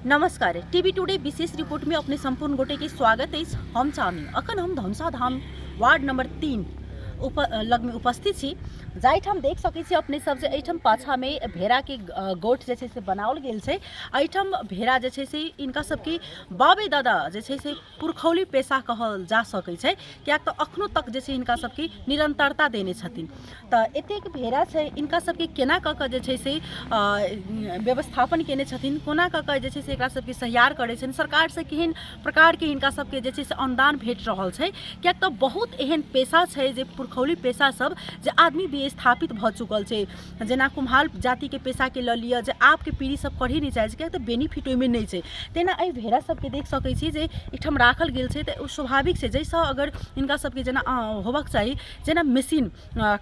नमस्कार, TV today विशेष report में अपने संपूर्ण गोटे के स्वागत अछि। हम चांदनी, अखन हम धनुषा धाम वार्ड नंबर 3 लग में उपस्थित छी, जाहिठाम देख सकै छी अपने सब जे एहिठाम पाछा में भेड़ा के गोठ जे छै से बनाओल गेल छै। एहिठाम भेड़ा जे छै से इनका सबके बाबे दादा जे छै से पुरखौली पेशा कहल जा सकै छै, किएक तऽ अखनो तक जे छै हिनका सबके निरन्तरता देने छथिन। तऽ एतेक भेड़ा छै, हिनका सबके केना कऽ कऽ जे छै से व्यवस्थापन केने छथिन, कोना कऽ कऽ जे छै से एकरा सबके सहियार करै छनि, सरकारसँ केहन प्रकारके हिनका सबके जे छै से अनुदान भेट रहल छै, किएक तऽ बहुत एहन पेशा छै जे पुरखौली पेशा सब जे आदमी विस्थापित भऽ चुकल छै। जेना कुम्हार जातिके पेशाके लऽ लिअ, जे आबके पीढ़ी सब करहे नहि चाहै छै, किएक तऽ बेनिफिट ओहिमे नहि छै। तेना एहि भेड़ा सबके देख सकै छी जे एहिठाम राखल गेल छै, तऽ ओ स्वाभाविक छै जाहिसँ अगर हिनका सबके जेना होबक चाही, जेना मशीन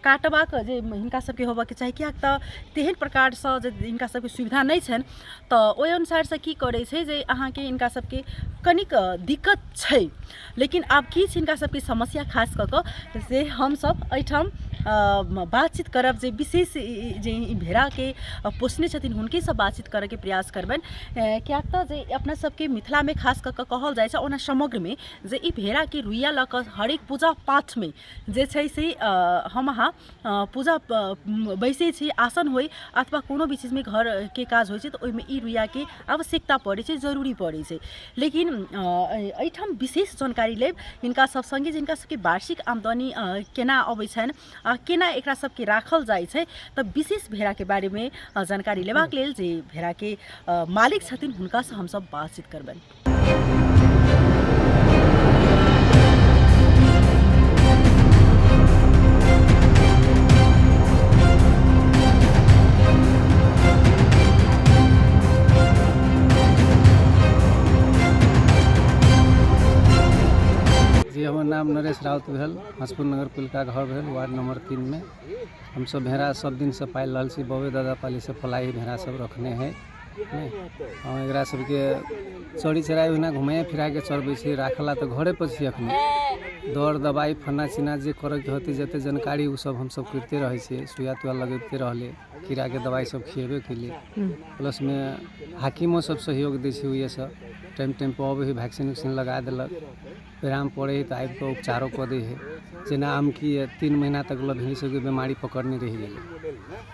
काटबाक जे हिनका सबके होबऽके चाही, किएक तऽ तेहन प्रकारसँ जे हिनका सबके सुविधा नहि छनि, तऽ ओहि अनुसारसँ की करै छै जे अहाँके हिनका सबके कनिक दिक्कत छै। लेकिन आब की छै हिनका सबके समस्या खास कऽ कऽ से हमसब एहिठाम बातचीत करब, जे विशेष जे ई भेड़ाके पोसने छथिन हुनकेसँ बातचीत करैके प्रयास करबनि, किएक तऽ जे अपना सबके मिथिलामे खास कऽ कऽ कहल जाइ छै, ओना समग्रमे जे ई भेड़ाके रुइआ लऽ कऽ हरेक पूजा पाठमे जे छै से हम अहाँ पूजा बैसै छी, आसन होइ अथवा कोनो भी चीजमे घरके काज होइ छै, तऽ ओहिमे ई रुइआके आवश्यकता पड़ै छै, जरूरी पड़ै छै। लेकिन एहिठाम विशेष जानकारी लेब हिनका सब सङ्गे जे हिनका सबके वार्षिक आमदनी केना अबै छनि आ केना एकरा सबके राखल जाइ छै। तऽ विशेष भेड़ाके बारेमे जानकारी लेबाक लेल जे भेड़ाके मालिक छथिन हुनकासँ हमसब बातचीत करबनि। जी, हमर नाम नरेश राउत भेल, हंसपुर नगरपालिका घर भेल, वार्ड नंबर 3 में। हमसब भेड़ा सब दिनसँ पालि रहल छी, बबे दादा पालीसँ पलाइ भेड़ा सब रखने है। नहि हम एकरा सबके चरी चराइ ओहिना घुमाए फिराके चरबै छी, राखला तऽ घरे पर छी। अखनी दर दबाइ फन्ना चिन्ना जे करैके होतै, जते जानकारी ओ सब हमसब करिते रहै छियै। सुइया तुइया लगबिते रहली, कीड़ाके दबाइ सब खिएबे केली, प्लसमे हाकिमो सब सहयोग दै छै। ओहिसँ टाइम टाइमपर अबै हइ, वैक्सीन उक्सीन लगा देलक, बेराम पड़ै हइ तऽ आबिकऽ उपचारो कऽ दै हइ। जेना हम कि 3 महीना तक लए भेड़ी सबके बीमारी पकड़ने रहि गेलै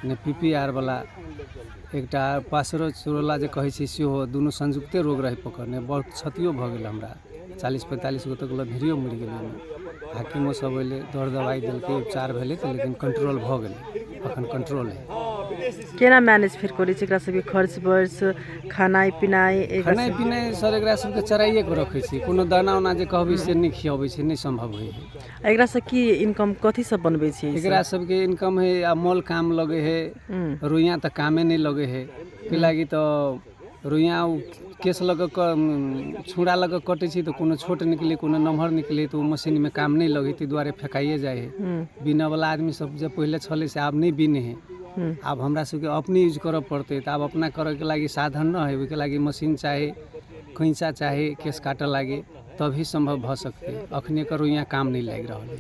ने, पी पी आर वला एकटा पासरो चुरोला जे कहै छै, सेहो दुनू संयुक्ते रोग रहै पकड़ने। बहुत क्षतियो भऽ गेल हमरा, 40-45 गो तक लए भेड़ियो मरि गेलै। ओहिमे हाकिमो सब अयलै, दर दबाइ देलकै, उपचार भेलै तऽ, लेकिन कंट्रोल भऽ गेलै, अखन कंट्रोल हइ। केना मैनेज फेर करै छी एकरा सबके खर्च बर्च, खानाइ पिनाइ? खेनाइ पिनाइ सर एकरा सबके चराइएके रखै छी, कोनो दाना उना जे कहबै से नहि खियाबै छै, नहि सम्भव होइ हइ। एकरासँ की इनकम, कथी सब बनबै छी? एकरा सबके इनकम हइ आ मोल काम लगै हइ, रुइयाँ तऽ कामे नहि लगै हइ। की लागी तऽ रुइयाँ ओ केश लऽ कऽ, छुरा लऽ कऽ कटै छै तऽ कोनो छोट निकलै, कोनो नमहर निकलै, तऽ ओ मशीनमे काम नहि लगै, ताहि दुआरे फेकाइए जाइ हइ। बिनऽवला आदमी सब जे पहिले छलै से आब नहि बिनै हइ। आब हमरा सबके अपने यूज करऽ पड़तै, तऽ आब अपना करऽके लागि साधन नहि हइ, ओहिके लागि मशीन चाही, कैँचा चाही केश काटऽ लागि, तभी सम्भव भऽ सकतै। अखन एकर रुइयाँ काम नहि लागि रहल हइ।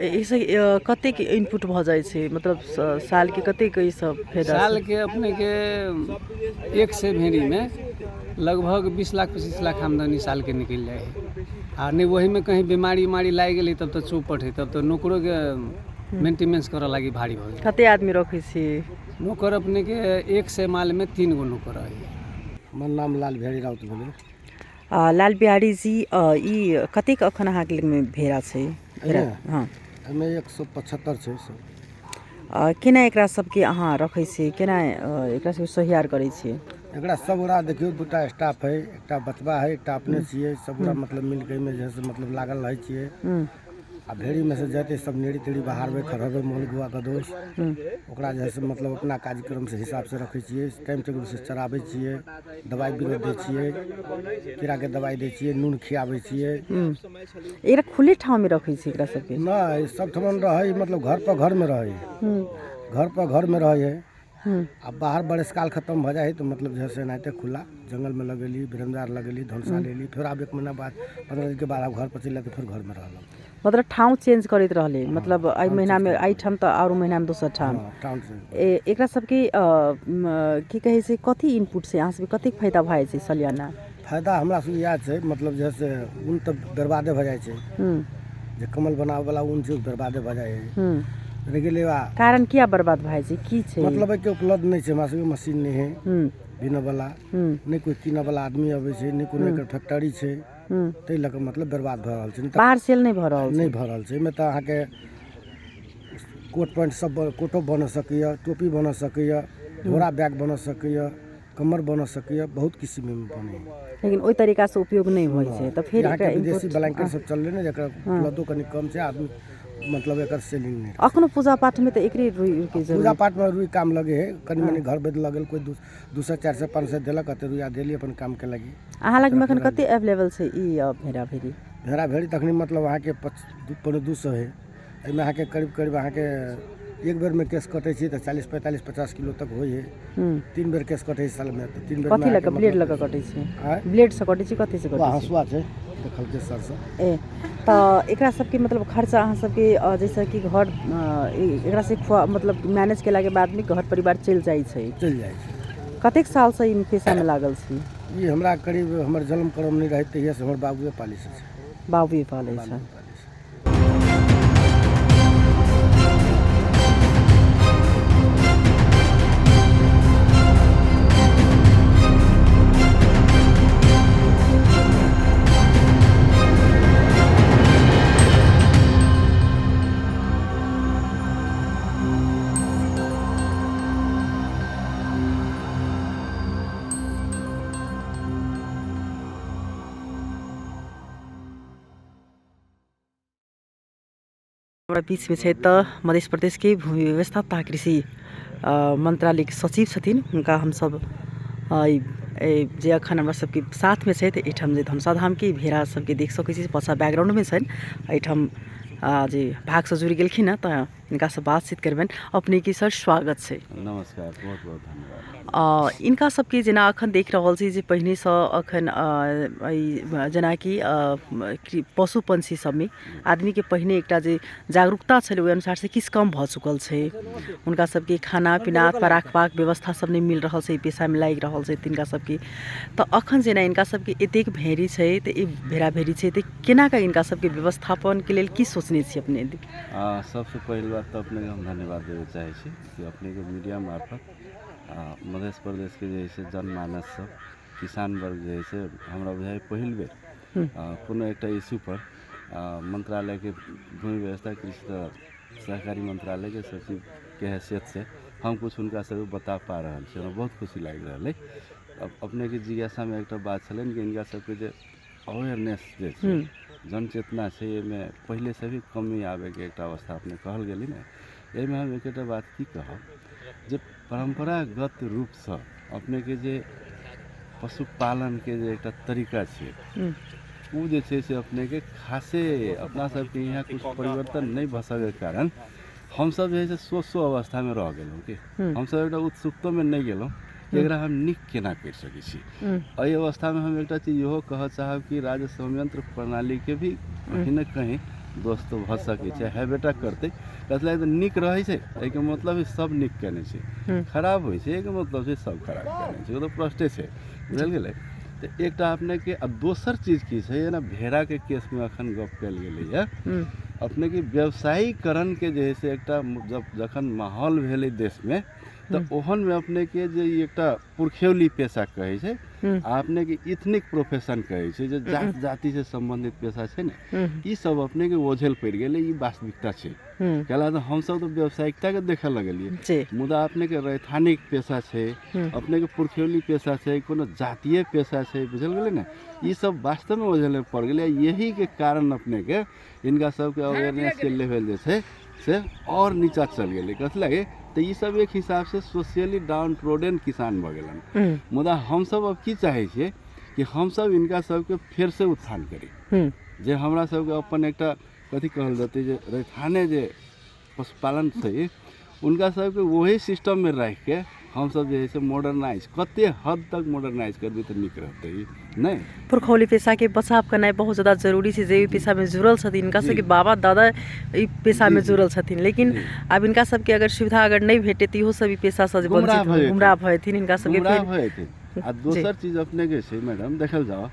एहिसँ कतेक इनपुट भऽ जाइ छै, मतलब सालके कतेक एहिसँ फायदा? सालके अपनेके 100 भेड़ीमे लगभग 20 लाख 25 लाख आमदनी सालके निकलि जाइ हइ। आ नहि ओहिमे कहीं बीमारी उमारी लागि गेलै तब तऽ चौपट हइ, तब तऽ नौकरोके मेंटेनेंस करऽ लागि भारी भऽ गेल। कते आदमी रखै छी नौकर? अपनेके 100 मालमे 3 गो नौकर रहैए। हमर नाम लाल बिहारी राउत भेलै। लाल बिहारी जी, ई कतेक अखन अहाँके लगमे भेड़ा छै? भेड़ा, हँ, एहिमे 175 छै सब। केना एकरा सबके अहाँ रखै छी, केना एकरा सबके सोहियार करै छी? एकरा सब गोरा देखियौ, दूटा स्टाफ है, एकटा बचबा है, एकटा अपने छियै। सब गोरा मतलब मिल के एहिमे जे है से मतलब लागल रहै छियै। आ भेड़ीमे से जेतै सब नेड़ी तेड़ी बहारबै, खड़ेबै, मल गुआ गदोस, ओकरा जे है से मतलब अपना कार्यक्रमसँ हिसाबसँ रखै छियै, टाइम टेबुलसँ चराबै छियै, दबाइ बीरो दै छियै, कीड़ाके दबाइ दै छियै, नून खियाबै छियै। एकरा खुले ठाममे रखै छी एकरा सबके? नहि, सब ठमन रहै, मतलब घर पर घरमे रहै, घर पर घरमे रहै है। आ बाहर बारिश काल खतम भऽ जाइ है तऽ मतलब जे है से एनाहिते खुला जंगलमे लगेली, बरंडा लगेली, धनुषा लेली। फेर आब एक महीना बाद, 15 दिनके बाद आब घर पर चलि आयल तऽ फेर घरमे रहलक। मतलब ठाउँ चेंज करैत रहलै, मतलब एहि ठाउँ महीनामे चेंज एहिठाम तऽ आओर महीनामे दोसर ठाम। हँ, ठाउँ चेंज। एकरा सबके की कहै छै, कथी इनपुट छै, अहाँ सबके कतेक फायदा भऽ जाइ छै सलियाना? फायदा हमरा सबके इएह छै, मतलब जे है से ऊन तऽ बर्बादे भऽ जाइ छै। जे कमल बनाबऽवला ऊन छै ओ बर्बादे भऽ जाइ है। रहि गेलै आ कारण किया बर्बाद भऽ जाइ छै, की छै? मतलब एहिके उपलब्ध नहि छै, हमरा सबके मशीन नहि है बिनऽवला, नहि कोइ कीनऽवला आदमी अबै छै, नहि कोनो एकर फैक्ट्री छै, ताहि लऽ कऽ मतलब बर्बाद भऽ रहल छै। नहि तऽ बाहर सेल नहि भऽ रहल छै? नहि भऽ रहल छै। एहिमे तऽ अहाँके कोट पैंट सब कोटो बन सकैए, टोपी बन सकैए, झोरा बैग बन सकैए, कमर बन सकैए, बहुत किसिममे बनै। लेकिन ओहि तरीकासँ उपयोग नहि होइ छै, तऽ फेर अहाँके एकरा विदेशी इम्पोर्ट ब्लैंकेट सब चललै ने, जकर उपलब्धो कनि कम छै, आदमी मतलब एकर सेलिंग नहि। अखनो पूजा पाठमे तऽ एकरे रुइके पूजा जरूरत। पाठमे रुइ काम लगे है, कनि मनि घर बैठ लगल, कोइ 200 400 500 देलक, अते रुइया देली, अपन काम के लगी। अहाँ लगमे एखन कते एवेलेबल छै ई भेड़ा भेड़ी? भेड़ा भेड़ी तखनी मतलब अहाँके 175 है। एहिमे अहाँके करीब करीब अहाँके एक बेरमे केस कटै छै तऽ 40 45 50 किलो तक होइ है। 3 बेर केस कटै छै सालमे, तऽ 3 बेर। कथी लऽ कऽ, ब्लेड लऽ कऽ कटै छै? आँय? ब्लेडसँ कटै छै, कथीसँ कटै छै? हँसुआ छै देखलकै सरसँ। ए तऽ एकरा सबके मतलब खर्चा अहाँ सबके, जैसे कि घर एकरा से खुआ मतलब मैनेज केलाके बादमे घर परिवार चलि जाइ छै? चलि जाइ छै। कतेक सालसँ ई पेशामे लागल छी? ई हमरा करीब हमर जन्म करम नहि रहै तहियासँ हमर बाबुए पालै छै। बाबुए पालै छै? पालै छै। हमरा बीचमे छै तऽ मध्य प्रदेशके भूमि व्यवस्था तथा कृषि मन्त्रालयके सचिव छथिन। हुनका हमसभ जे अखन हमरा सबके साथमे छथि एहिठाम जे धनुषा धामके भेड़ा सबके देख सकै छी, पाछाँ बैकग्राउंडमे छनि एहिठाम जे भागसँ जुड़ि गेलखिन हँ, तऽ हिनकासँ बातचीत करबनि। अपनेके सर स्वागत छै। नमस्कार, बहुत बहुत धन्यवाद। इनका सबके जेना अखन देख रहल छी जे पहिनेसँ अखन जेनाकि पशु पंछी सबमे आदमीके पहिने एकटा जे जागरूकता छलै ओहि अनुसार से किछु कम भऽ चुकल छै। हुनका सबके खाना पीना अथवा राखबाक व्यवस्था सब नहि मिल रहल छै, पेशामे लागि रहल छै तिनका सबके। तऽ अखन जेना इनका सबके एतेक भेड़ी छै, तऽ ई भेड़ा भेड़ी छै, तऽ केना कऽ इनका सबके व्यवस्थापनके लेल की सोचने छी अपने? सबसँ पहिल बात तऽ अपनेके हम धन्यवाद देबय चाहै छी कि अपनेके मीडिया मार्फत मध्य प्रदेशके जे है से जनमानस सब, किसान वर्ग जे है से हमरा बुझाइ पहिल बेर कोनो एकटा इश्यूपर मन्त्रालयके भूमि व्यवस्था कृषि तथा सहकारी मन्त्रालयके सचिवके हैसियतसँ हम किछु हुनका सबके बता पा रहल छी। हमरा बहुत खुशी लागि रहल अइ। अपनेके जिज्ञासामे एकटा बात छलनि कि हिनका सबके जे अवेयरनेस जे छै, जनचेतना छै, एहिमे पहिलेसँ भी कमी आबैके एकटा अवस्था अपने कहल गेलै ने। एहिमे हम एकेटा बात की कहब जे परम्परागत रूपसँ अपनेके जे पशुपालनके जे एकटा तरीका छै, ओ जे छै से अपनेके खासे अपना सबके यहाँ किछु परिवर्तन नहि भऽ सकैके कारण हमसब जे है से सो सो अवस्थामे रहि गेलहुँ कि हमसब एकटा उत्सुकतोमे नहि गेलहुँ कि एकरा हम नीक केना करि सकै छी। एहि अवस्थामे हम एकटा चीज इहो कहऽ चाहब कि राज्य संयंत्र प्रणालीके भी कहीं ने कहीं दोष तऽ भऽ सकै छै, हेबेटा करतै। कथी लए तऽ नीक रहै छै एहिके मतलब सब नीक केने छै, खराब होइ छै एहिके मतलब छै सब खराब केने छै, ओ तऽ प्रश्ने छै, बुझल गेलै। तऽ एकटा अपनेके आ दोसर चीज की छै, जेना भेड़ाके केसमे अखन गप कयल गेलैए, अपनेके व्यवसायीकरणके जे है से एकटा जब जखन माहौल भेलै देशमे तऽ ओहनमे अपनेके जे ई एकटा पुरखौली पेशा कहै छै आ अपनेके इथनिक प्रोफेशन कहै छै, जे जात जातिसँ सम्बन्धित पेशा छै ने, ई सब अपनेके ओझेल पड़ि गेलै, ई वास्तविकता छै। कैला तऽ हमसब तऽ व्यावसायिकताके देखऽ लगलियै, मुदा अपनेके रैथानिक पेशा छै, अपनेके पुरखौली पेशा छै, कोनो जातीय पेशा छै, बुझल गेलै ने, ई सब वास्तवमे ओझेलमे पड़ि गेलै। यहीके कारण अपनेके हिनका सबके अवेयरनेसके लेवल जे छै से आओर नीचा चलि गेलै। कथी लागी तऽ ई सब एक हिसाबसँ सोशियली डाउन ट्रोडन किसान भऽ गेलन। मुदा हमसब अब की चाहै छियै कि हमसब हिनका सबके फेरसँ उत्थान करी, जे हमरा सबके अपन एकटा कथी कहल जेतै जे रैथाने जे पशुपालन छै, हुनका सबके वही सिस्टममे राखिके हमसभ जे हइ से मॉडर्नाइज कते हद तक मॉडर्नाइज करबै तऽ नीक रहतै नहि। पुरखौली पेशाके बचाव करनाइ बहुत जादा जरूरी छै। जे ई पेशामे जुड़ल छथिन, हिनका सबके बाबा दादा ई पेशामे जुड़ल छथिन, लेकिन आब हिनका सबके अगर सुविधा अगर नहि भेटै तऽ इहो सब ई पेशासँ जे गुमराह वञ्चित भऽ जेथिन। गुमराह भऽ जेथिन हिनका सबके। गुमराह फेर भऽ जेथिन। आ दोसर चीज अपनेके छै मैडम, देखल जाउ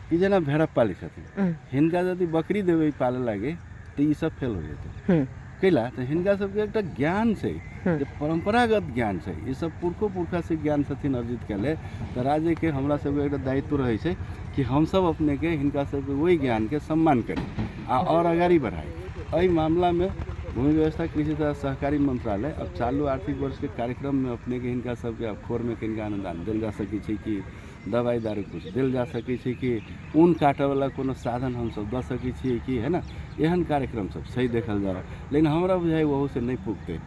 कि जेना भेड़ा पालै छथिन, हिनका यदि बकरी देबै पालै लागी तऽ ई सब फेल हो जेतै। कैला तऽ हिनका सबके एकटा ज्ञान छै जे परम्परागत ज्ञान छै, ई सब पुरखो पुरखासँ ज्ञान छथिन अर्जित कयले। तऽ राज्यके हमरा सबके एकटा दायित्व रहै छै कि हमसब अपनेके हिनका सबके ओहि ज्ञानके सम्मान करी आ आओर अगाडि बढ़ाइ। एहि मामलामे भूमि व्यवस्था कृषि तथा सहकारी मंत्रालय अब चालू आर्थिक वर्षके कार्यक्रममे अपनेके हिनका सबके अब खोरमे किनका अनुदान देल जा सकै छै कि दवाइ दारू किछु देल जा सकै छै कि ऊन काटऽवला कोनो साधन हमसब दऽ सकै छियै कि, है ने? एहन कार्यक्रम सब सही देखल जाय, लेकिन हमरा बुझाइ ओहूसँ नहि पुगतै।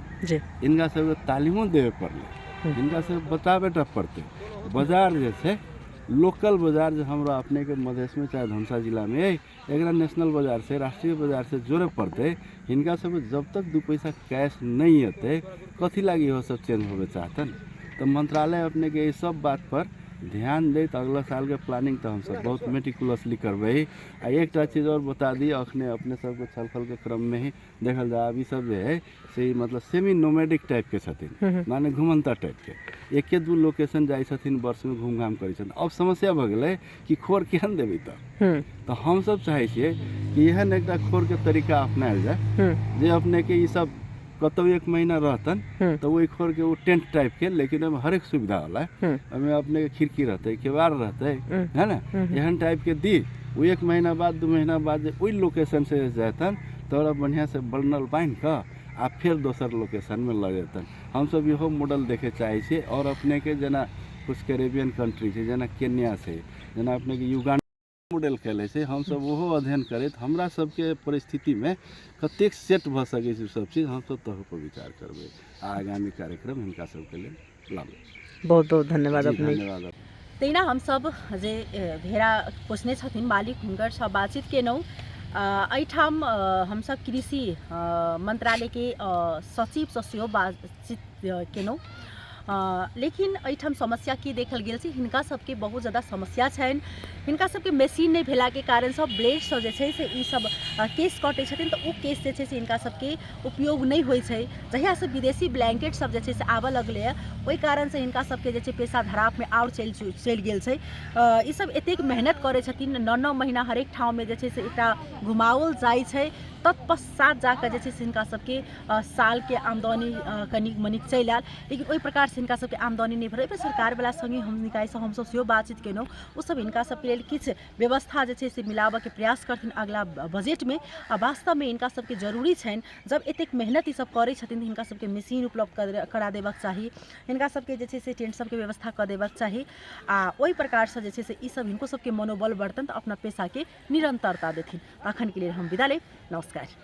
हिनका सबके तालीमो देबे पड़लै, हिनका सबके बताबे टा पड़तै। बाजार जे छै, लोकल बाजार जे हमरा अपनेके मधेशमे चाहे धनुषा जिलामे अइ, एकरा नेशनल बाजार से, राष्ट्रीय बाजार से जोड़े पड़तै। हिनका सबके जब तक 2 पैसा कैश नहि एतै, कथी लागि इहो सब चेंज होबे चाहतन? तऽ मंत्रालय अपनेके ई सब बात पर ध्यान दैत अगला सालके प्लानिंग तऽ हमसब बहुत मेटिकुलसली करबै। आ एकटा चीज आओर बता दी, अखने अपने सबके छलफलके क्रममे ही देखल जाय, आब ई सब जे है से ई मतलब सेमी नोमेडिक टाइपके छथिन, माने घुमन्ता टाइपके, एके दू लोकेशन जाइ छथिन वर्षमे, घूम घाम करै छथिन। अब समस्या भऽ गेलै कि खोर केहन देबै? तऽ हमसब चाहै छियै कि एहन एकटा खोरके तरीका अपनायल जाय जे अपनेके ई सब कतौ 1 महीना रहतन तऽ ओहि खोरके ओ टेंट टाइपके, लेकिन ओहिमे हरेक सुविधा वाला, ओहिमे अपनेके खिड़की रहतै, केवाड़ रहतै, है ने, एहन टाइपके दी। ओ 1 महीना बाद, 2 महीना बाद जे ओहि लोकेशन से जेतन तऽ ओकरा बढ़िआँसँ बनल बान्हि कऽ आ फेर दोसर लोकेशनमे लऽ जेतन। हमसब इहो मॉडल देखै चाहै छियै। आओर अपनेके जेना किछु कैरेबियन कंट्री छै, जेना केन्या छै, जेना अपनेके युगांडा मॉडल कयले छै, हमसब ओहो अध्ययन करैत हमरा सबके परिस्थितिमे कतेक सेट भऽ सकै छै सब चीज, हमसब तहू पर विचार करबै आ आगामी कार्यक्रम हिनका सबके लेल लाबबै। बहुत बहुत धन्यवाद जी, अपने। धन्यवाद। तहिना हमसब जे भेड़ा पोसने छथिन मालिक, हुनकरसँ बातचीत केलहुँ। एहिठाम हमसब कृषि मंत्रालयके सचिवसँ सेहो बातचीत केलहुँ, लेकिन एहिठाम समस्या की देखल गेल छै, हिनका सबके बहुत ज्यादा समस्या छनि। हिनका सबके मशीन नहि भेलाके कारणसँ ब्लेडसँ जे छै से ई सब केश कटै छथिन, तऽ ओ केश जे छै से हिनका सबके उपयोग नहि होइ छै। जहियासँ विदेशी ब्लैंकेट सब जे छै से आबऽ लगलैए, ओहि कारणसँ हिनका सबके जे छै पेशा धरापमे आओर चलि चलि गेल छै। ई सब एतेक मेहनत करै छथिन, 9-9 महीना हरेक ठाममे जे छै से एकटा घुमाओल जाइ छै, तत्पश्चात जाकऽ जे छै से हिनका सबके सालके आमदनी कनिक मनिक चलि आयल, लेकिन ओहि प्रकारसँ हिनका सबके आमदनी नहि भेल। एहिपर सरकारवला सङ्गे हम निकायसँ हमसब सेहो बातचीत केलहुँ। ओसब हिनका सबके लेल किछु व्यवस्था जे छै से मिलाबऽके प्रयास करथिन अगिला बजटमे। आ वास्तवमे हिनका सबके जरूरी छनि, जब एतेक मेहनत ई सब करै छथिन तऽ हिनका सबके मशीन उपलब्ध करा देबाक चाही, हिनका सबके जे छै से टेंट सबके व्यवस्था कऽ देबाक चाही, आ ओहि प्रकारसँ जे छै से ई सब हिनको सबके मनोबल बढ़तनि तऽ अपना पेशाके निरन्तरता देथिन। अखनके लेल हम विदा लेब, नमस्कार।